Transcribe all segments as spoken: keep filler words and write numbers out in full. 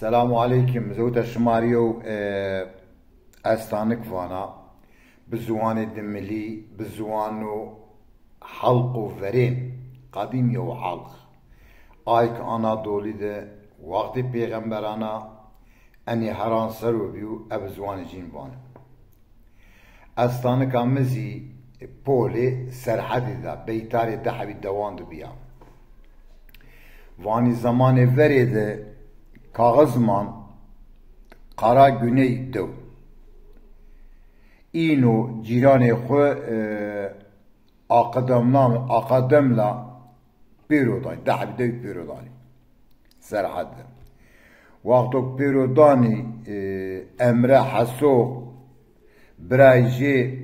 Selamu aleykum. Zewta şima rî yew, e, estanik vana. Bi ziwanê dimilî, bi ziwan û halq û verên. Qedîm yew halq. Ayk Anadolî de wextê pêxemberan a, enê heran ser o bîyo, e bi ziwanê cîn vano. Estanika mi zî polê Serhedî de, beytarê di hebî dewan de bîya. Vanî zemanê verê de Kaxizman, Qara Guney dew. Îno cîranê xwu, e, Aqademlan, Aqademla pêro danî, di hebî dewî pêro danî. Serhed de. Wexto pêro danî, e, Emre Heso birayê jê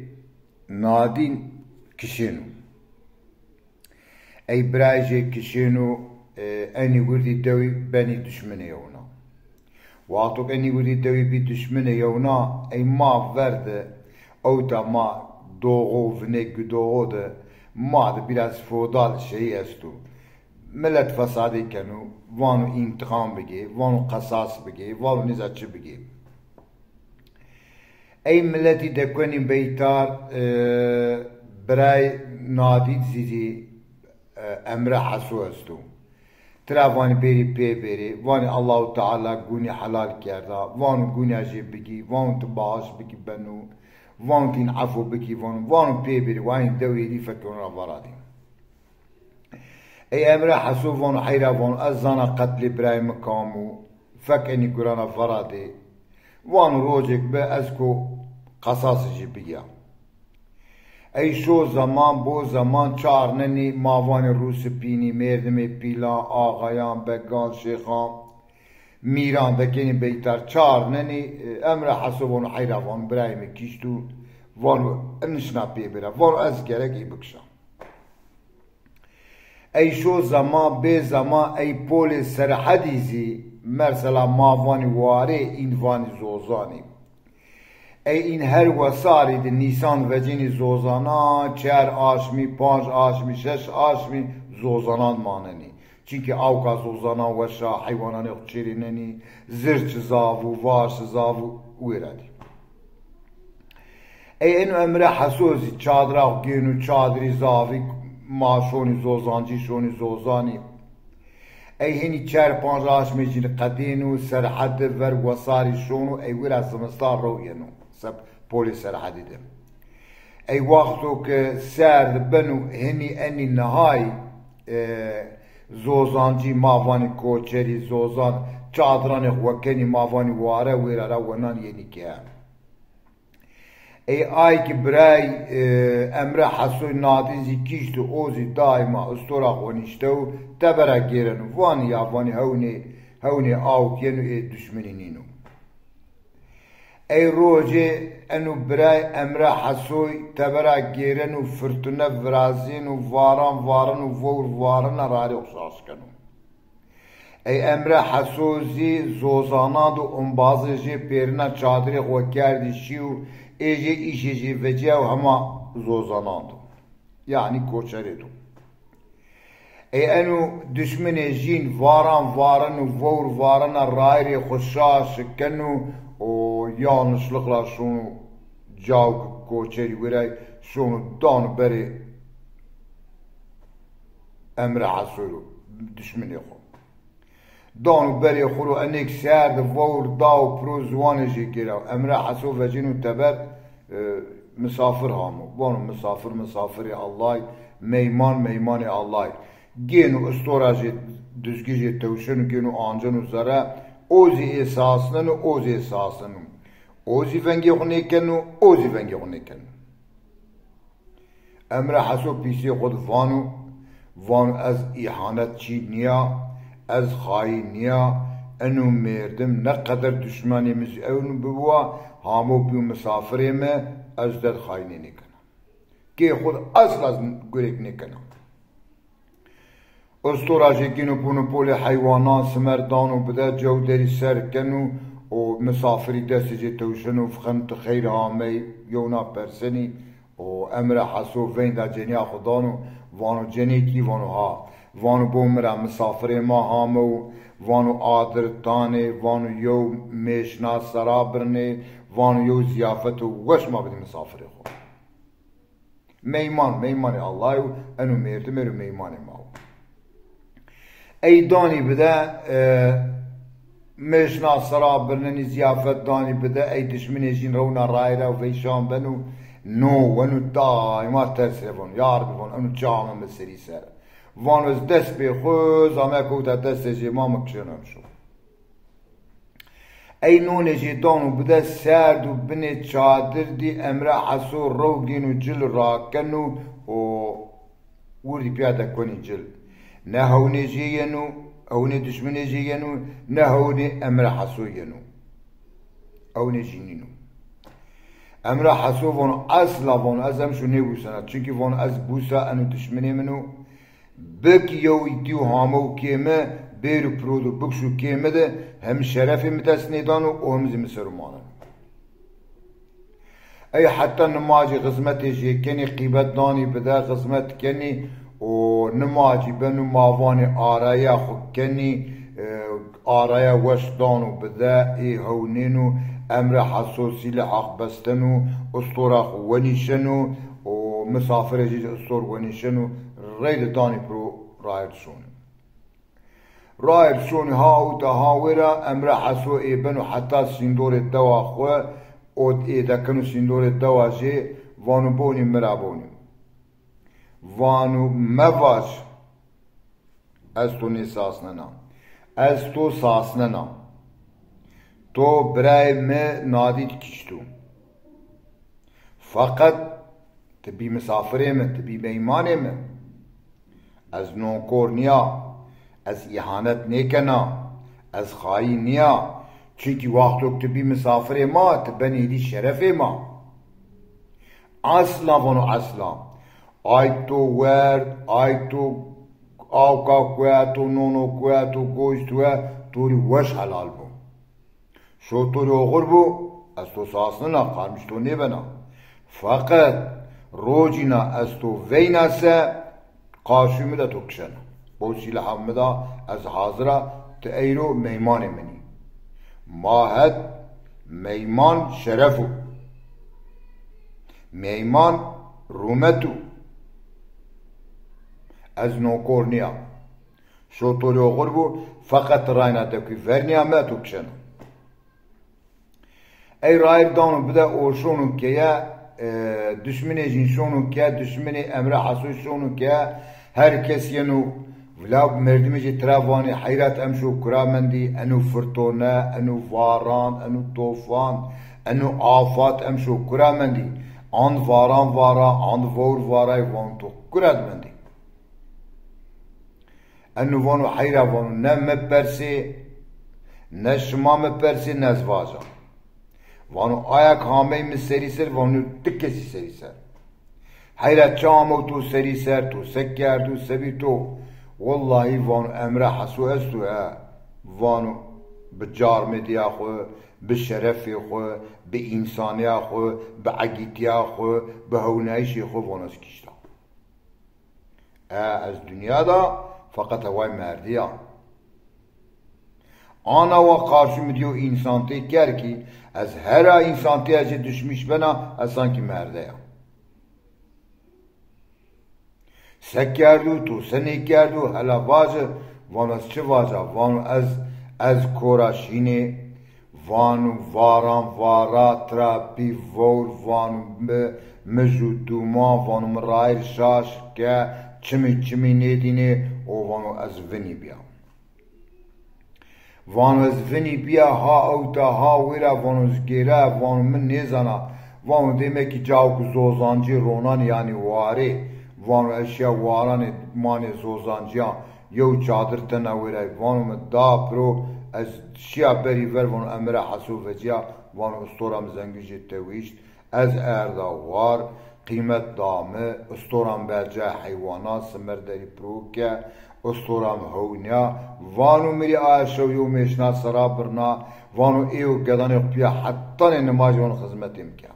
Nadîn kişêno. Ey birayê jê kişêno, e, enî wirdî dewî benî dişminê yewna. Wexto ke enî wirdî dewî bî dişminê yewna, ey ma ver de, ewta ma Doğu, vinê Gündoğu de, ma de biraz feodal şeyî esto. Milet fesadê keno, vano întiqam bigê, vano qesas bigê, vano nêza çi bigê. Ey miletî dekonî beytar, e, birayê Nadîn zî, e, Emre Heso esto. Tira vanî bêrî pê bêrê, vanî Allahu Teala gunî helal kerda, vano gunîya jê bigî, vano ti bağış bikî beno, vano ti în efo bikî, vano, vano pê bêrê, wa în dewê rî fekê ona ra veradê. Ey Emre Heso vano, heyra vano, ez zana qetlê birayê mi kam o, fek enî gurana veradê. Vano rocêk bi ez ko qesasê jê bigîya. Ey şo zeman, bo zeman, çar nenî, ma vanê rûsipînî, mêrdimê pîlan, axayan, began, şêxan, mîran dekenî beytar, çar nenî, e, Emre Heso vano, heyra vano, birayê mi kişt o, vano, nişna pê bêra, vano, ez gerek ê bikişa. Ey şo zeman bê zeman ey polê Serhedî zî, mersela ma vanî warê, în vanî zozanî. Ey în her wesarî de nîsan vecenî zozanan, çer aşmî, panc aşmî, şeş aşmî zozanan manenî. Çimkî awka zozanan weş a, heywananê xwu çêrênenî, zirçi zaf o, vaşi zaf o, wêra dî. Ey eno Emre Heso zî çadira xwu gêno, çadirî zafî, ma şonî zozancî, şonî zozanî. Ey hinî çer panc aşmê cînî qedêno, Serhed de ver wesarî şono, ey wira zimistan rew yeno, seb polê Serhedî de. Ey wexto ke serd beno, hinî enî nihayî, e, zozancî, ma vanî koçerî, zozan, çadiranê xwu wekenî, ma vanî ware, wêra ra wenan yenî ke. Ey ay ki birayê, e, Emre Hesoy Nadîn zî kîşto, o zî daîma istora xo nîştew, tebera gêreno. Vanî ya vanî hewnê, hewnê awk yeno, ê duşminî nîno. Ey rocê eno birayê Emre Hesoy tebera gêreno, firtune virazêno, varan vareno, vewr varena, rarê xo şaş keno. Ey Emre Heso zî zozanan do, ombazê jê pêrina çadirê xo kerdî şîyo, ê jê îşê jê vecîyayo hema zozanan do. Yanî koçerê do. Ey eno duşminê jîn varan vareno, vewr varena, rayirê xo şaş keno û yanlışlıkla şono cawk koçerî wêray, şono dano berê Emre Hesoy ro, duşminê xo. Dano berê xo ro, enêk ser de vewr da û piro ziwanê jê gêra. Emre Heso vecîno teber, e, misafir hamo. Vano misafir, misafirê Allahî, meyman, meymanê Allahî. Gêno istora jê, duzgî jê tewşeno, gêno anceno zere, o zî ê sasneno, o zî ê sasneno. O zî vengê xo nêkeno, o zî vengê xo nêkeno. Emre Heso pîsê xo de vano, vano ez îhanet çî nîya, ez xayîn nîya, eno mêrdim ne qeder duşmanê mi zî ewno bibiwa, hamo bîyo misafirê mi, ez ded xayînê nêkena. Kê xo de esla gurêk nêkena. Istora jê gêno bono polê heywanan, simer dano bide, cew derî ser keno û misafirî destê jê tewşeno, vixeno ti xeyr amey, yewna persenî û Emre Heso veynda cenîya xo dano, vano cenêkî, vano ha. Vano bo mi ra misafirê ma hamew, vano adir tanê, vano yew mêşna sera birnê, vano yew zîyafeto weş ma bidî misafirê xo. Meyman, meymanê Allah yo, eno mêrdimê ro meymanê ma wo. Ey danî bide, e, mêşna sera birnenî zîyafet danî bide, ey dişminê jîn rewna rayra û veyşan beno, no weno daîma tersê vano, ya Rebî vano, eno çi ame mi serî ser. Vano ez dest pê xo, zame kewta destê jê ma mi kişeno emşo. Ey nonê jê dano bide serd û binê çadir dî Emre Heso rew gêno cil rakeno û wirdî pîya dekonî cil. Ne hewnê jê yeno, hewnê dişminê jê yeno, ne hewnê Emre Heso yeno. Hewnê jî nîno. Emre Heso vano, esla vano, ez emşo nêbûsena. Çunkî vano, ez bûsa eno dişminê min o. Bik yew îdî û hamew kê mi, bêro piro do bikşo kê mi de, hem şerefê mi dest nêdano û hem zî mi ser o maneno. Ey heta nimacî xizmetê jê kenî, qîmet danî bide, xizmet kenî û nimacî beno ma vanê araya xo kenî, e, araya weş dano bide, ê hewnêno, Emre Heso sîlê heq besteno, ustora xo wenîşeno û misafirê jê zî ustor wenîşeno, reyde danî piro rayir şonê. Rayir şonî ha ewta ha wêra Emre Heso ê beno heta sîndorê dewa xo, o ê dekeno sîndorê dewa jê, vano bonî mi ra bonî. Vano mevaj, ez to nêsasnena. Ez to sasnena. To birayê mi Nadîd kişto. Feqet ti bî misafirê mi, ti bî meymanê mi. Ez nonkor nîya, ez îhanet nêkena, ez xayîn nîya. Çunkî wexto ti bî misafirê ma, ti benê êdî şerefê ma. Esla vano esla. Ay to werd, ay to awka kuwe, to nono kuwe, to goşt kuwe, to rî weş helal bo. Şo to rê oxir bo, ez to sasnena, qarmîş to nêbena. Feqet rocîna ez to veyna se, qarşû mi de to kişena. Bo sîlaha mi de ez hazir a, ti eyro meymanê min î. Ma het meyman şeref o. Meyman rûmet o. Ez nokor nîya. Şo to rê oxir bo, feqet rayna dekuyî vernîya mi to kişena. Ey rayir dano bide û şono keye, e, duşminê jîn şono keye, duşminê Emre Heso şono keye, her kes yeno vila merdimê jê tira vanê heyrat emşo kura mendî, eno firtone, eno varan, eno tofan, eno afat emşo kura mendî. And varan vara, and vewr varay van to kura di mendî. Eno vano heyra vano, ne mi persê, ne şima mi persê, ne ez vaja. Vano aya ke amey mi serî ser, vano ti kesî serî ser. Heyra çi amew to serî ser, to se kerdo, se bî to? Wellahî vano Emre Heso esto e. Vano bi carmêdîya xwu, bi şerefê xwu, bi însanîya xwu, bi egîtîya xwu, bi hewnayîşê xwu vano ez kişta. E, ez dinya de feqet heway merdî ya. Ana wa qarşî mi de yew însantê ker kî, ez hera însantîya jê duşmîş bena, ez sankî merde ya. Se kerdo, to se nêkerdo, hela vaje, vano ez çi vaja, vano ez, ez kora şînê, vano varan vara, tira pî vewr, vano mi, mij û dûman, vano mi rayir şaş ke, çimî çimî nêdînê, o vano ez vinî bîya. Vano ez vinî bîya, ha ewta ha wêra, vano ez gêra, vano mi nêzana, vano dêmekî cawo ke zozancî ronan yanî warê, vano ez şiya waranê manê zozancîyan, yew çadir tena wêra, vano mi da piro, ez şiya berî ver, vano Emre Heso vecîya, vano ustora mi zengû jê tewîşt, ez erda war, qîmet da mi, ustora mi berca heywanan, simer derî piro ke, ustora mi hewnîya, vano mi rê aya şew yew mêşna sera birna, vano ê û gedanê xwu pîya hetanê nimajî vano xizmetê mi ke.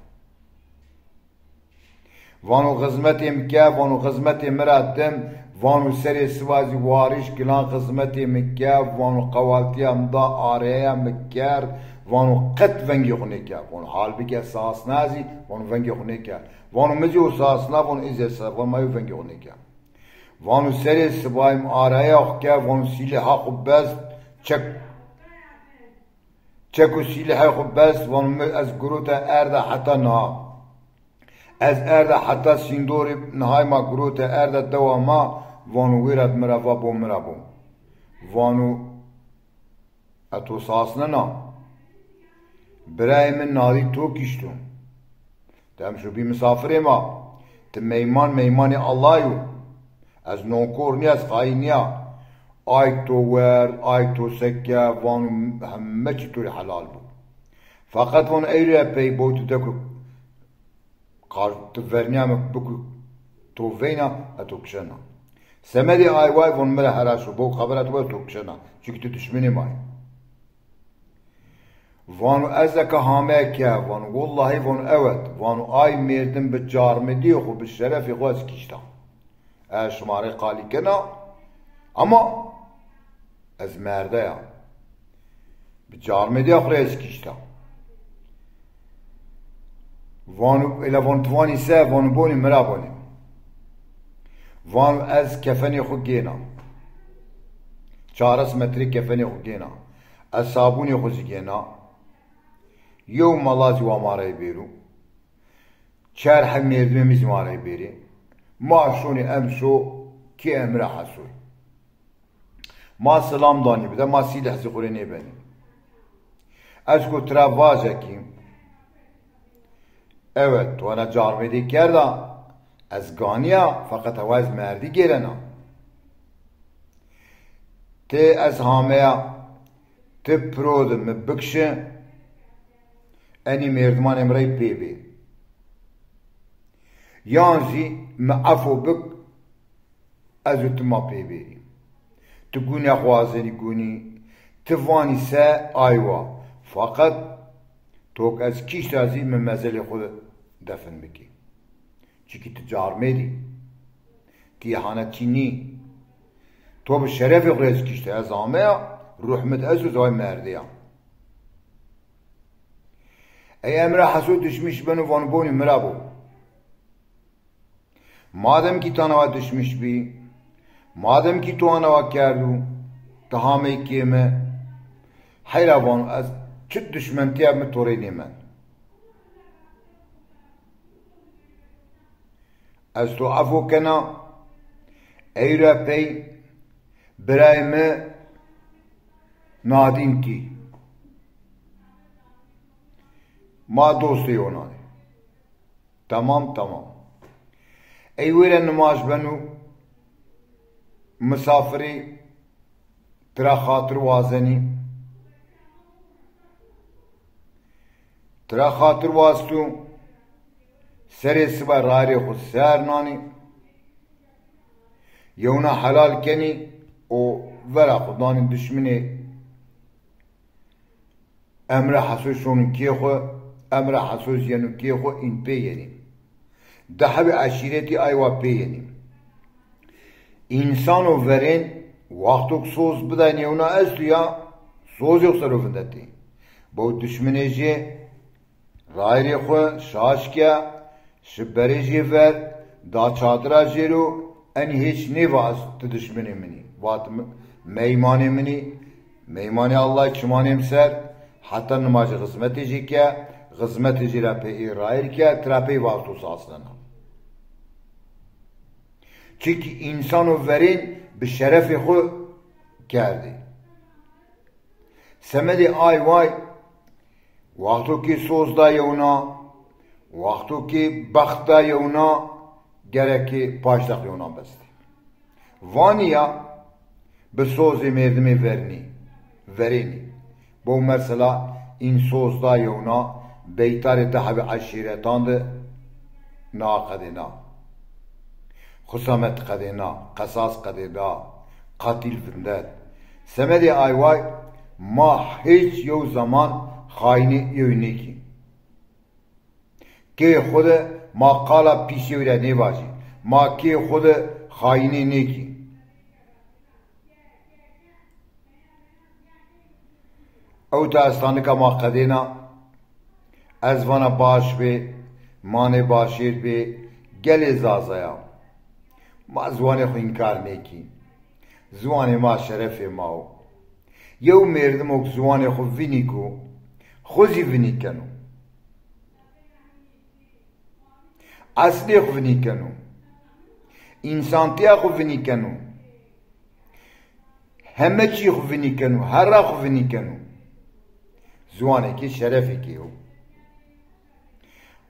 Vano xizmetê mi ke, vano xizmetê mi ra dim, Vano serê siba zî warîş gilan xizmetê mi ke, vano qewaltîya mi da, areya mi kerd, vano qet vengê xo nêkerd. Vano halbike sasna zî, vano vengê xo nêkerd. Vano mi zî o sasna, vano ez zî sasna, vano ma yo vengê xo nêkerd. Vano serê sibayî mi areya xo kerd, vano sîlîha xo best, çek, çek û sîlîhê xo best, vano mi ez girote erda heta niha. Ez erda heta sîndorê nihay ma girote erda dewa ma, vano wêra mi ra va bo, mi ra bo. Vano e to sasnena. Birayê mi nadî to kişto. Ti emşo bî misafirê ma. Ti meyman, meymanê Allah yo. Ez nonkor nîya, ez xayîn nîya. Ay to werd, ay to seke, vano heme çî to rê helal bo. Feqet vano ey rê pey bo tu deko qar-, tu vernîya mi biko to veyna, e to kişena. Semedê ay way vano mi ra hera şo, bo xebera to wa to kişena. Çunkî tu dişmenê ma yî. Vano ez eke hame ke, vano wellahî, vano ewet, vano ay mêrdim bi carmedîyê xo, bi şerefê xo ez kişta. Ez şima rê qalî kena, ama ez merde ya. Bi carmedîya xo rê ez kişta. Vano, ela vano ti vanî se, vano bonî mi ra bonî. Vano ez kefenê xo gêna. Çares metrê kefenê xo gêna. Ez sabûnê xo zî gêna. Yew mala zî wa ma rey bêro. Çar heb mêrdimê mi zî ma rey bêrê. Ma şonê emşo kê Emre Hesoy. Ma silam danî bide, ma sîlih zî xo rê nêbenî. Ez ko tira vaje kî, ewet, to ena carmedê kerda, ez ganîya, feqet hewa ez merdî gêrena. Ti ez hameya, ti piro de mi bikşi, enî mêrdimanê mi rey pê bê. Yan zî mi efo bik, ez û ti ma pê bêrî. Ti gune xo wazenî gunî, ti vanî se ay wa. Feqet tok ez kîşta zî mi mezelê xo de defin bikî. Çikî ti carmêdî. Ti îhanet çî nî. To bi şerefê xo rê ez kişte, ez ameya, ruh mi di esto, ez ay merdê ya. Ey Emre Heso dişmiş beno, vano bonî mi ra bo. Madem kî ti ana wa dişmiş bî, madem kî to ana wa kerdû, ti hamey kê mi, heyra vano ez çi dişmentîya mi to rê nêmend. Ez to efo kena, ey ra pey birayê mi Nadîn tî. Ma dostê yonan ê. Temam, temam. Ey wêre nimaj beno, misafirî tira xatir wazenî. Tira xatir wasto, serê siba rayirê xo ser nanî. Yewna helal kenî û vera xo danî dişminê Emre Heso şono kê xo, Emre Heso zî yeno kê xo, în pê yenî. Di hebê eşîretî ay wa pê yenî. Însano verên wexto ke soz bidaynî yewna esto ya, sozê xo ser o vindetî. Bo dişminê jê rayirê xo şaş ke, şi berê jê ver, da çadira jê ro, enî hêç nêva ez ti dişminê min î. Vat mi-, meymanê min î, meymanê Allay çimanê mi ser, heta nimajê xizmetê jê ke, xizmetê jê ra pey ê rayir ke, tira pey vasto sasnena. Çikî însano verên bi şerefê xo kerdê. Semedê ay way, wexto ke soz da yewna, wexto ke bext da yewna, gereke paşdax yewna bestê. Vanî ya, bi sozê mêrdimê vernî, verênî. Bo mesela în soz da yewna, beytarê di hebê eşîretan de na qedêna. Xusamet qedêna, qesas qedêna, qatîl vindet. Semedê ay way ma hêç yew zeman xayînê yew nêkî. Kê xo de ma qala pîs yew ra nêvajî. Ma kê xo de Xayînê nêkî. Ewta estanika ma qedêna, ez vana baş bê, manê başêr bê, gelê Zazaya. Ma ziwanê xwu înkar nêkî. Ziwanê ma şerefê ma o. Yew mêrdimo ke ziwanê xwu vinî ko, xwu zî vinî keno. Eslê xwu vinî keno. Însantîya xwu vinî keno. Heme çî xwu vinî keno, herra xwu vinî keno. Ziwanêkê şerefêkê yo.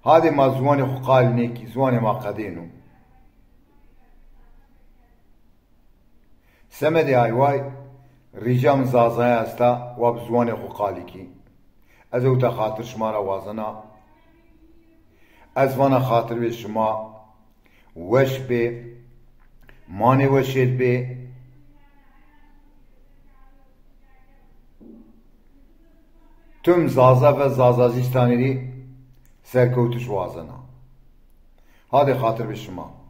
Hadê ma ziwanê xwu qal nêkî, ziwanê ma qedêno. Semedê ayway, rîca mi Zazaya esta, wa bi ziwanê xwu qalî kî. Ez ewta xatir şima ra wazena. Ez vana xatir bê şima weş bê, manê weşêr bê. Tim Zaza ve Zazazîstanî rî serkewtiş wazena. Hadê xatir bê şima.